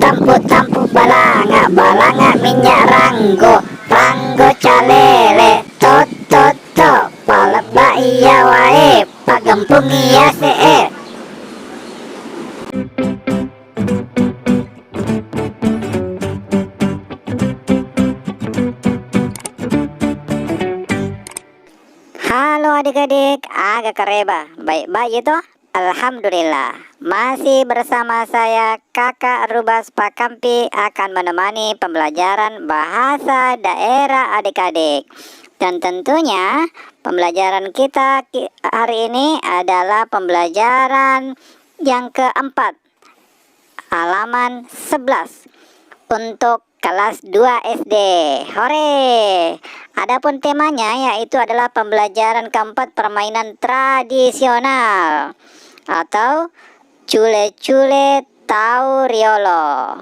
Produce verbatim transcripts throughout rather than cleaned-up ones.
Tampu-tampu balanga, balanga minyak ranggo, ranggo calele, tot, tot, tot, palebba iya wae, pagempung iya se e. Halo adik-adik, aga kareba? Baik-baik ya toh? Alhamdulillah, masih bersama saya Kakak Rubas Pakampi akan menemani pembelajaran bahasa daerah adik-adik. Dan tentunya pembelajaran kita ki-, hari ini adalah pembelajaran yang keempat, halaman sebelas, untuk kelas dua S D. Hore! Adapun temanya yaitu adalah pembelajaran keempat, permainan tradisional atau cule-cule tau riolo.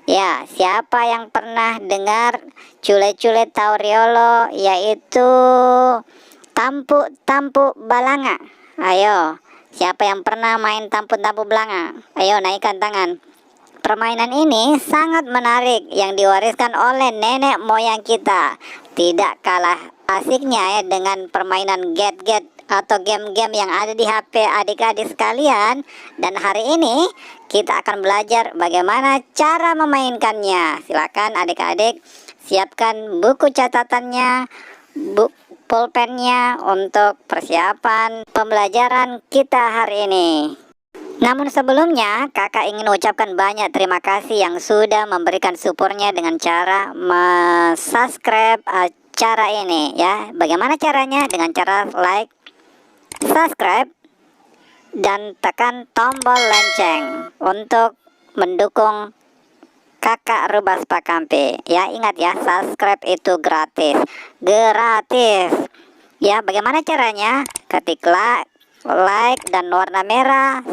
Ya, siapa yang pernah dengar cule-cule tau riolo, yaitu tampuk-tampuk balanga? Ayo, siapa yang pernah main tampuk-tampuk balanga? Ayo, naikkan tangan. Permainan ini sangat menarik yang diwariskan oleh nenek moyang kita. Tidak kalah asiknya ya dengan permainan get-get atau game-game yang ada di H P adik-adik sekalian. Dan hari ini kita akan belajar bagaimana cara memainkannya. Silakan adik-adik siapkan buku catatannya, bu-, pulpennya untuk persiapan pembelajaran kita hari ini. Namun sebelumnya, kakak ingin ucapkan banyak terima kasih yang sudah memberikan supportnya dengan cara subscribe acara ini ya. Bagaimana caranya? Dengan cara like, subscribe, dan tekan tombol lonceng untuk mendukung Kakak Rubas Pakampi. Ya, ingat ya, subscribe itu gratis. Gratis. Ya, bagaimana caranya? Ketiklah like dan warna merah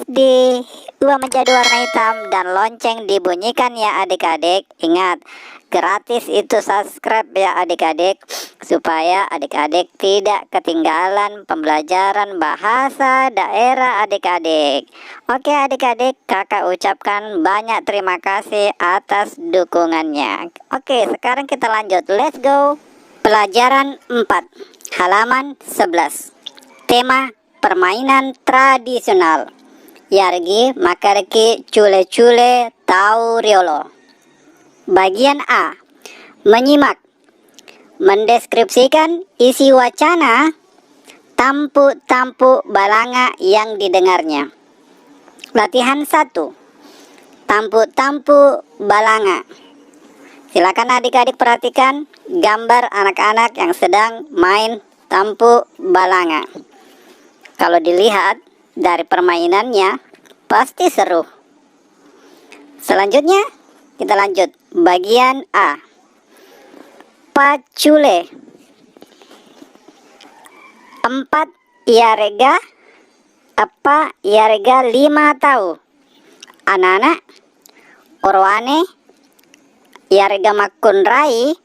diubah menjadi warna hitam dan lonceng dibunyikan ya adik-adik. Ingat, gratis itu subscribe ya adik-adik, supaya adik-adik tidak ketinggalan pembelajaran bahasa daerah adik-adik. Oke adik-adik, kakak ucapkan banyak terima kasih atas dukungannya. Oke, sekarang kita lanjut. Let's go. Pelajaran empat, halaman sebelas. Tema permainan tradisional. Yaregi makkedaki cule-cule tau riolo. Bagian A, menyimak. Mendeskripsikan isi wacana tampu-tampu balanga yang didengarnya. Latihan satu. Tampu-tampu balanga. Silakan adik-adik perhatikan gambar anak-anak yang sedang main tampu balanga. Kalau dilihat dari permainannya, pasti seru. Selanjutnya, kita lanjut. Bagian A. Paccule. Empat iyarega, eppa iyarega lima tau. Anana, orowane, iyarega makkunrai,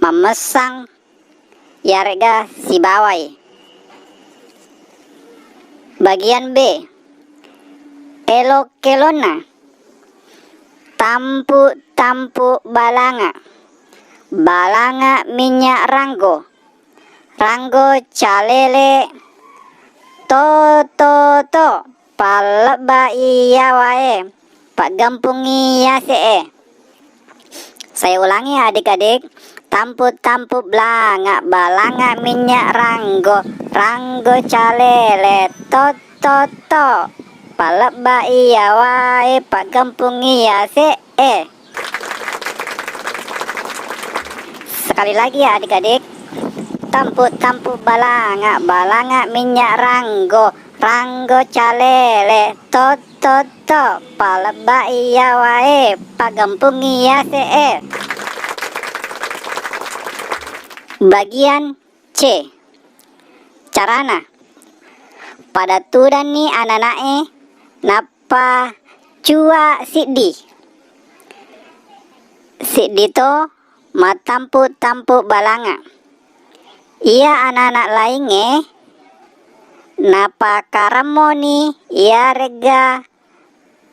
mammessang, iyarega sibawai. Bagian B, elo-kelonna. Tampu-tampu balanga. Balanga minyak ranggo. Ranggo calele. To, to, to. Pallebba iya wae. Paggempungi yase e. Saya ulangi ya adik-adik. Tampu-tampu balanga, balanga minyak ranggo, ranggo calele, to, to, to. Pallebba iya wae, paggempungi yase e. Sekali lagi ya adik-adik. Tampu-tampu balanga, balanga minyak ranggo, ranggo calele, to, to, to, palebba iya wae, pagempung iya se e. Bagian C. Carana. Pada tudanni anana'e, nappa cua siddi. Siddi to mattampu-tampu balanga. Iya anana laingnge napakaremmoni iyaregga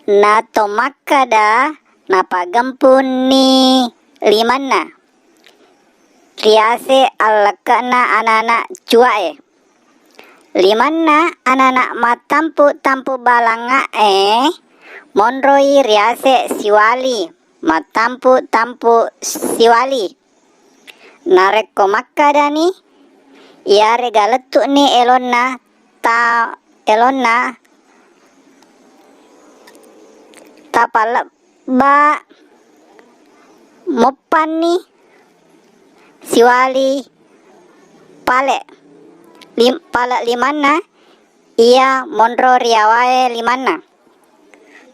Nato makkeda napaggempunni limanna, riase allekke'na anana cuae. Limanna anana mattampu-tampu balanga'e monroi riase siwali, mattampu-tampu siwali. Narekko makkedani, iyarega lettu'ni elonna ta-, elonna tapalebba moppanni siwali pale, lim-, pale limanna iya monro riawae limanna.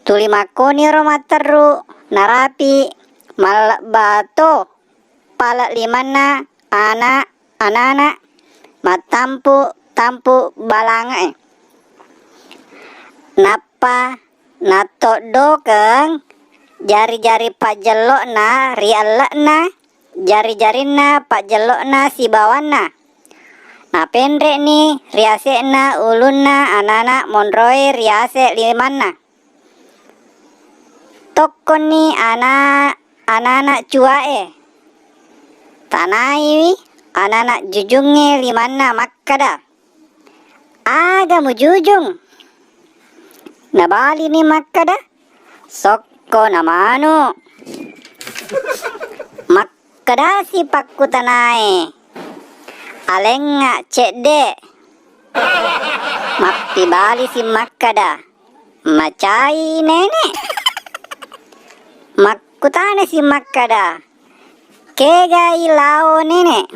Tuli makkoniro matteru narapi mallebba to pale limanna ana-, anana mattampu-tampu balangae. Nappa nattoddokeng jari-jari pajjello'na ri elle'na jari-jarinna pajjello'na sibawanna. Napenre'ni riase'na ulunna anana monroe riase limanna. Tokkonni ana-, anana cuae. Tanaiwi anana jujungnge limanna makkeda, "Aga mujujung?" Nabalini makkeda, "Sokko na manu." Makkedasi pakkutanae, "Alengnga cedde." Mappibalisi makkeda, "Macai, Nenek." Makkutanasi makkeda, "Kegai lao, Nenek?"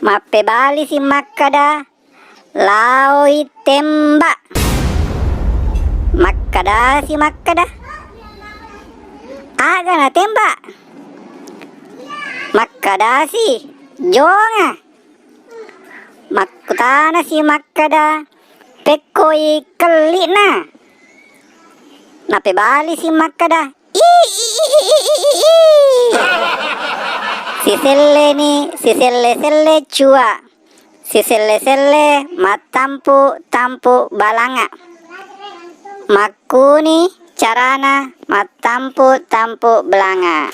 Mappebalisi makkeda, "Laoi tembak." Makkedasi makkeda, "Aga natembak?" Makkedasi, "Jonga." Makkutanasi makkeda, "Pekkoi kelli'na?" Napebalisi makkeda, "Ii, ii, ii, ii, ii, ii." Siselleni, siselle-selle cua. Siselle-selle mattampu-tampu balanga. Makkuni carana mattampu-tampu belanga.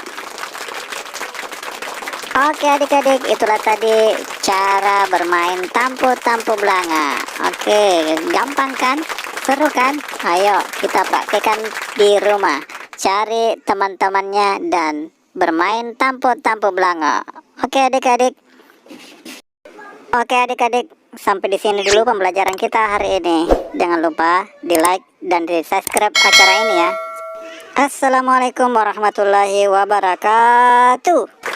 Oke adik-adik, itulah tadi cara bermain tampu-tampu belanga. Oke, gampang kan? Seru kan? Ayo kita praktekkan di rumah. Cari teman-temannya dan bermain tampu-tampu belanga. Oke adik-adik. Oke adik-adik, sampai di sini dulu pembelajaran kita hari ini. Jangan lupa di-like dan di-subscribe acara ini ya. Assalamualaikum warahmatullahi wabarakatuh.